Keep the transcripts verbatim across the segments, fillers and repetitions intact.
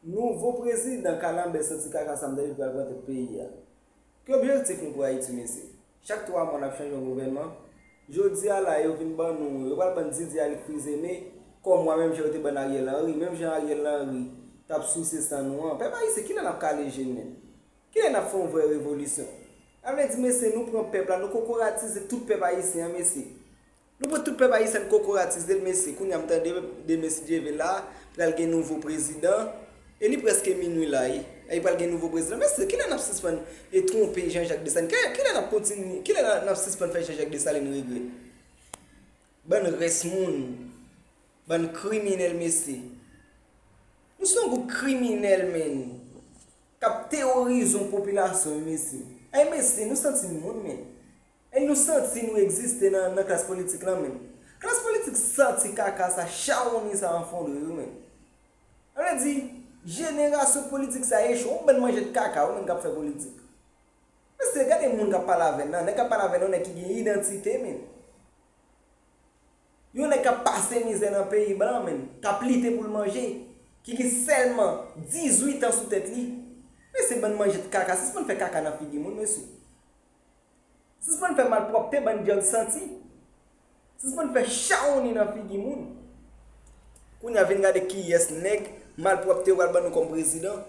Nouvo prezidan kalanbè santi kaka sa m tande pral pran tèt peyi a. Ki objektif nou pou Ayiti, mesye? Chak twa mwa n ap chanje yon gouvènman. Jodi a la, yo vin ban nou, yo pral ban Didier Alec Fils-Aimé kòm wa, menm jan yo te ban Ariel Henry, menm jan Ariel Henry t ap souse san nou an. Pèp ayisyen, kilè n ap kale je n, menm? Kilè n ap fè yon vrè revolisyon? Sa vle di, mesye, nou pran pèp la, nou kokoratize tout pèp ayisyen an, mesye. Nou pran tout pèp ayisyen, n kokoratize l, mesye. Kounye a m tande de mesye Djeve la, pral gen nouvo prezidan. E li prèske minui la, e. E pral gen nouvo prezidan. Mesye, kilè n ap sispann e twonpe Jean Jacques Dessalines? Kilè, kilè n ap kontinye, kilè n ap sispann fè Jean Jacques Dessalines regrèt? Bann rès moun. Bann kriminèl, mesye. Nou se yon gwoup kriminèl, menn, k ap teworize yon popilasyon, mesye. Ay, mesye, nou santi n moun, menn. E nou santi nou egziste nan, nan klas politik lan, menn. Klas politik santi kaka sa, chawony sa anfondre yo, menn. Sa vle di, jenerasyon politik sa echwe, yon bann manjèt kaka, yo menm k ap fè politik. Mesye, gade moun k ap pale avè n nan, nèg k ap pale avè n nan, nèg ki gen idantite, menn. Yon nèg k ap pase mizè nan peyi blan, menn, k ap lite pou l manje, ki gen sèlman dizuit an sou tèt li. Mesye, bann manjèt kaka, sispann fè kaka nan figi moun, mesye. Sispann fè malpwòpte, bann djòl santi. Sispann fè chawony nan figi moun. Kounye a vin gade kiyès nèg malpwòpte yo pral ban nou kòm prezidan.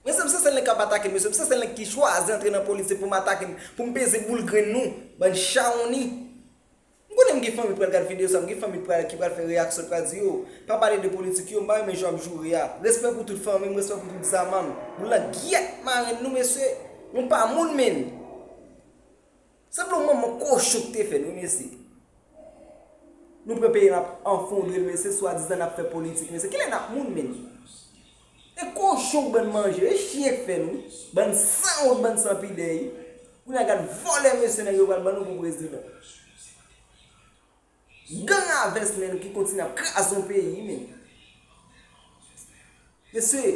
Mesye, m se sèl nèg k ap atake n, mesye, m se sèl nèg ki chwazi antre nan politik pou m atake n, pou m peze boul grenn nou, bann chawony. M konnen m gen fanmi k pral gade videyo sa, m gen fanmi k pral, ki pral fè reyaksyon, k pral di, yo, pa pale de politik yo, m pa renmen jan w ap joure a. Respè pou tout fanmi m, respè pou tout zama m. Boul langyèt marenn nou, mesye. Nou pa moun, menn. Sanble yon manman kochon k te fè n, wi, mesye. Nou pran peyi n ap anfondre l, mesye, swadizan n ap fè politik, mesye. Kilè n ap moun, menn? E kochon k ban n manje, e chen k fè n, wi. Bann sanwont, bann sanpidèy. Kounye a gad vòlè, mesye, nèg yo pral ban nou pou prezidan. Gang a vès, menn, ki kontinye ap kraze yon peyi, menn. Mesye,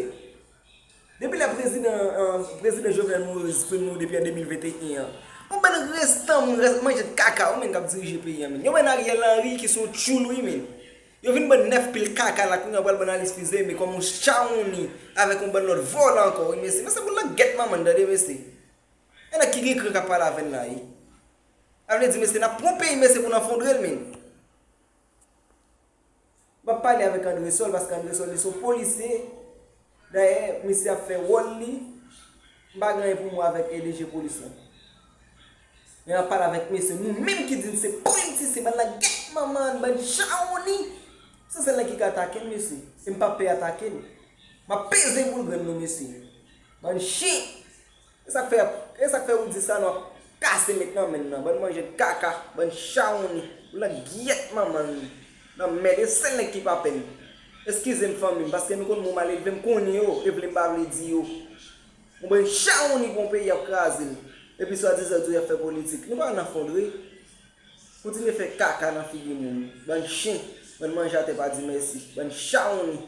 depi lè prezidan, eh, prezidan Jovenel Moïse fin mouri depi an de mil venteyen an, yon bann restan moun, rès manjèt kaka, yo menm k ap dirije peyi a, menn. Yo ban n Ariel Henry ki se yon tchoul, wi, menn. Yo vin ban n nèf pil kaka la, kounye a yo pral ban n Alix Fils-Aimé kòm yon chawony avèk yon bann lòt vòlè ankò, wi, mesye. Mesye, pou langyèt manman n, tande, mesye. E nèg ki gen kran k ap pale avè n la, wi. Sa vle di, mesye, n ap pran peyi, mesye, pou n anfondre l, menn. M ap pale avèk Andresol, paske Andresol, li se yon polisye. Dayè, misye ap fè wòl li. M pa gen anyen pou m wè avèk D G polis lan. Men m ap pale avèk mesye, nou menm ki di n se politisyen, bann langyèt manman n, bann chawony. Se sèl nèg ki ka atake n, mesye. E m p ap pè atake n. M ap peze boul grenn nou, mesye. Bann chen. E sa k fè, e sa k fè ou di sa, nou ap kase met nan men n nan. Bann manjèt kaka, bann chawony. Ou langyèt manman n. Nan mèd, e sèl nèg ki pa pè n. Eskize m, fanmi m, paske nou konn moun m al elve, m konnen yo, e vle m pa vle di yo. Yon bann chawony pou yon peyi ap kraze l. Epi swadizan di w y ap fè politik. Nou pa nan fondre. Kontinye fè kaka nan figi moun. Bann chen. Bann manje atè pa di mèsi. Bann chawony.